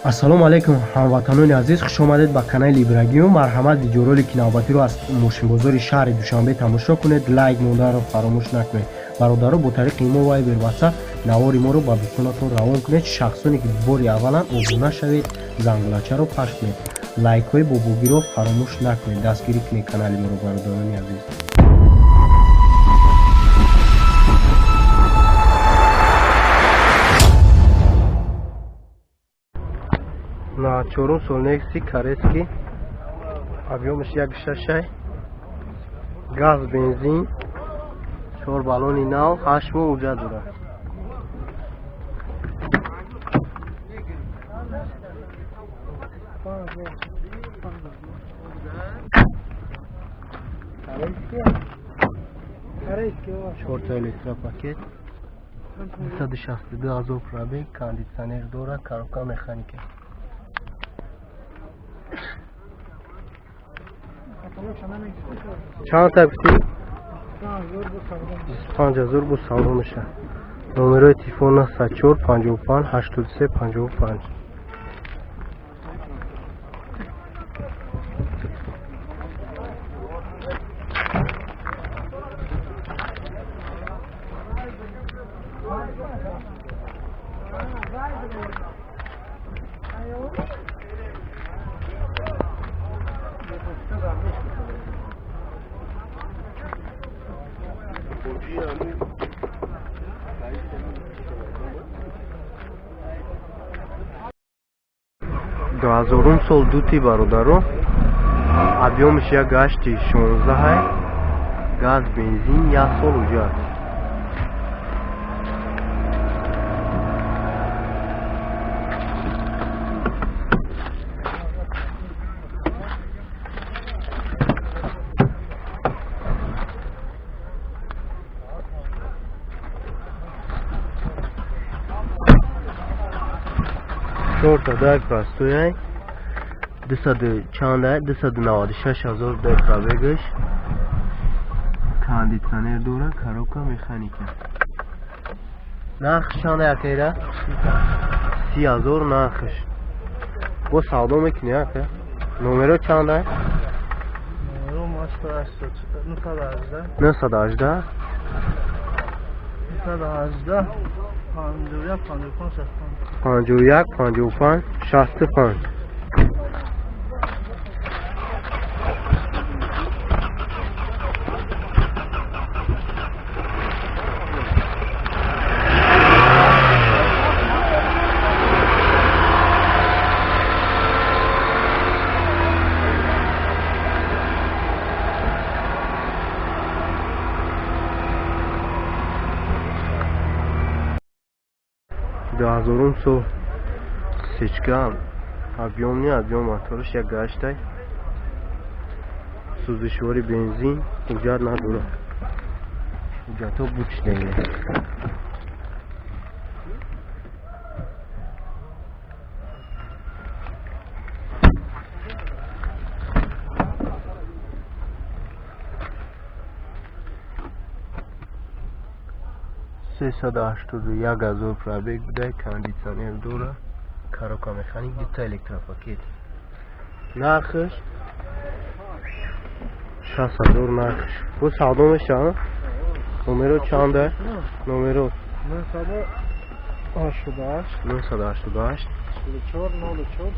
Ассалому алайкум, ҳамватанони азиз, хуш омадед ба канали Ибрагимов. Марҳамат, видеоролики навбатиро аз мошинбозори шаҳри Душанбе тамошо кунед, лайк монданро фаромӯш накунед. Бародаро, бо тариқи имо, Вайбер, Ватсап навори моро ба дӯстонатон равон кунед. Шахсоне ки бори авваланд, обуна шавед, зангулачаро пахш кунед, лайкҳои бобогиро фаромӯш накунед, дастгирӣ кунед канали моро, бародарони азиз. На чорум сол Некси корейский, объём аш 1,6, газ, бензин, чор баллони нав, 8 моҳ ҳуҷҷат дорад. Чорта электропакет, 262 000 пробег, кондитсионер дорад, коробка механика. Чанд та гуфтӣ? 25 000 бо савдо мешавад. Номерои телефон 904 55 83 55. 2000-ум сол дути, бародаро, объём аш 1,8 16, газ, бензин, як сол ҳуҷҷат. Чорта дай простой, дусаду чанда, 296 000 дай пробег аш, кондитсионер дора, коробка механика. Нархш чанда, якайра? 30 000 нархш, бо савдо мекунӣ, ака? Номеро чанда? 918. 918 51 55 65. 51 55 65. 2000-ум сол сечка, объём ни, объём мотораш 1,8, сӯзишвори бензин, ҳуҷҷат надорад, ҳуҷҷатҳо бучидаги. 381 000 пробег буда, кондитсионер дора, коробка механик, дута электропакет. Нархш 60 000 нархш, бо савдо мешавад. Номеро чанда, номеро? 988. 988. 44 04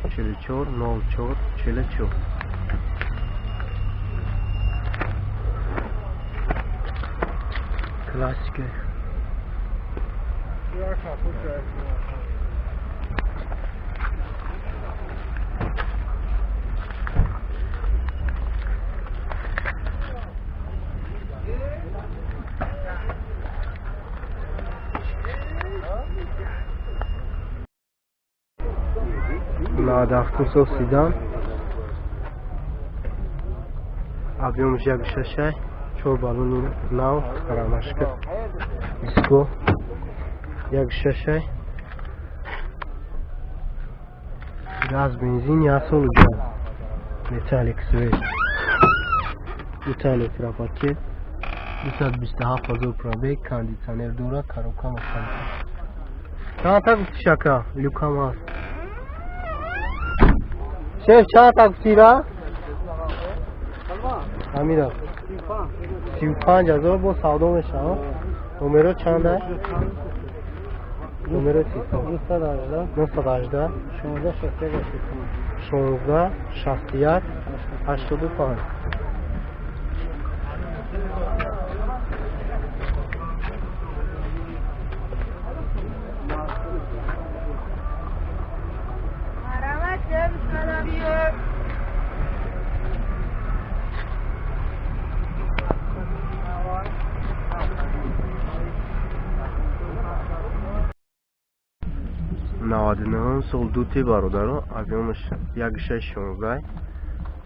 44. 44 04 44. Классика. Як капут ҷой. 97-ум сол седан, объём аш 1,6, чор баллони нав, ромашка, диско, 1,6, газ, бензин, як сол ҳуҷҷат, металлик свет, дута электропакет, 227 000 пробег, кондитсионер дора, коробка механика. Чанд та гуфти, шака? Люкам ҳаст. Шеф, чанд та гуфтира? Амира. 35 000 бо савдо мешава. Номеро чанда? Номеро телефон. 918 16 61 85. 99 сол дути, бародаро, объёмаш 1,6 16,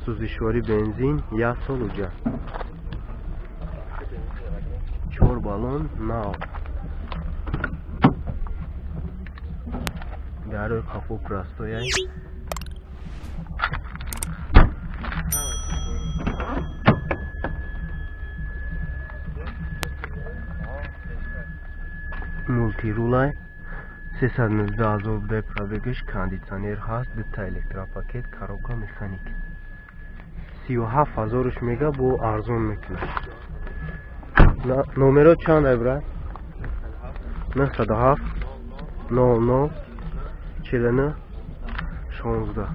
сӯзишворӣ бензин, як сол уҷа, чор баллон нав, дарои қафо простояй. Мултирулай, 319 000 буда пробегаш, кондитсионер ҳаст, дута электропакет, коробка механик. 37 000-ш мега, бо арзон мекунад. Номеро чанд ай, брат? 907 00 49 16.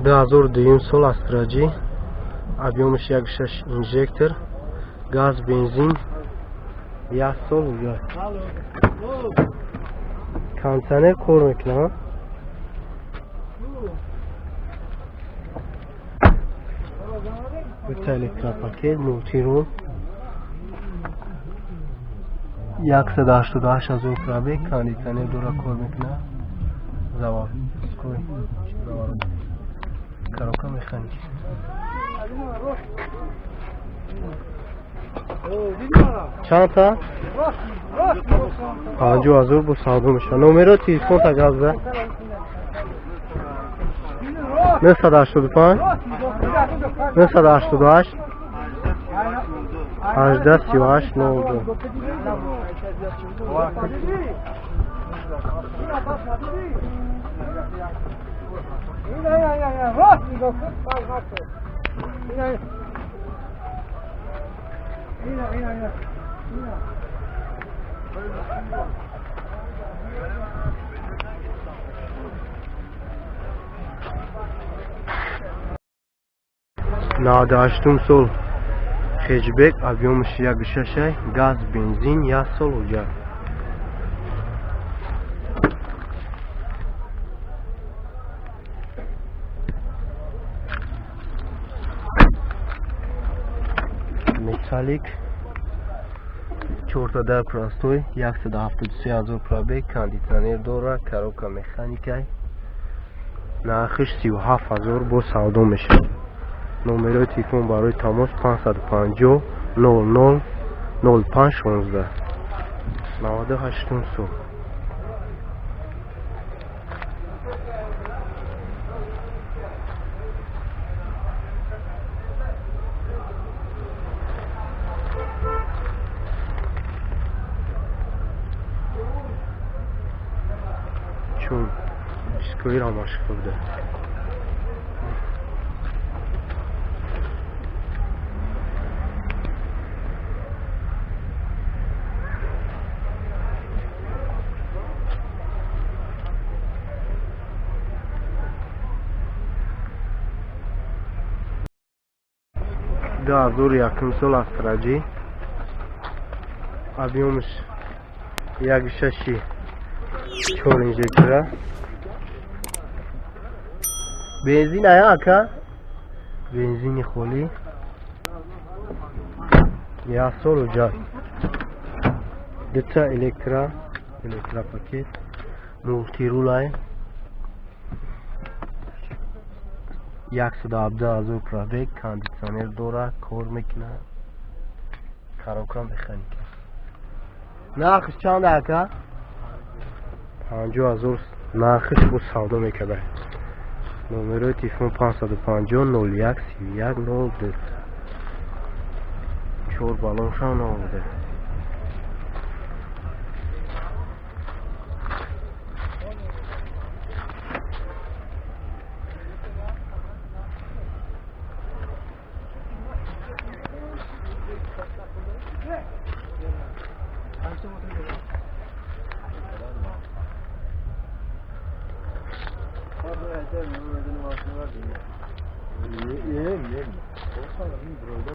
2002 сол Астра Ҷи, объёмаш 1,6 инжектор, газ, бензин, як сол газ, кондитсионер кор мекунад, дута электропакет, мултирул, 188 000 пробег, кондитсионер дора, кор мекунад, заводской, коробка механик. Чанд та? 50 000 бо савдо мешавад. Номеро телефон та газда. 985 988 18 38 02. راست نگاه کن، اینا اینا اینا اینا اینا. 98-ум сол хэтчбек, объёмаш 1,6-ай, газ, бензин, як сол ҳуҷҷат. Металлик, чорта дар простой, 173 000 пробег, кондитсионер дорад, коробка механикай. Нархиш 37 000, бо савдо мешавад. Номерои телефон барои тамос 550 00 05 16. 98-ум сол. Чун дискои рамашқа буда. 2001 сол Астра Ҷи, объёмаш 1,6-и чор инжектора, бензин ая ака, бензини холӣ, як сол ҳуҷҷат, дута электропакет, мултирулай. 117 000 пробег, кондитсионер дора, кор мекунад, коробка механика. Нархш чанд, ака? 50 000 нархш, бо савдо мекарда. Номерои телефон 550 01 31 02. Чор баллоншам наомада. Yem, yem.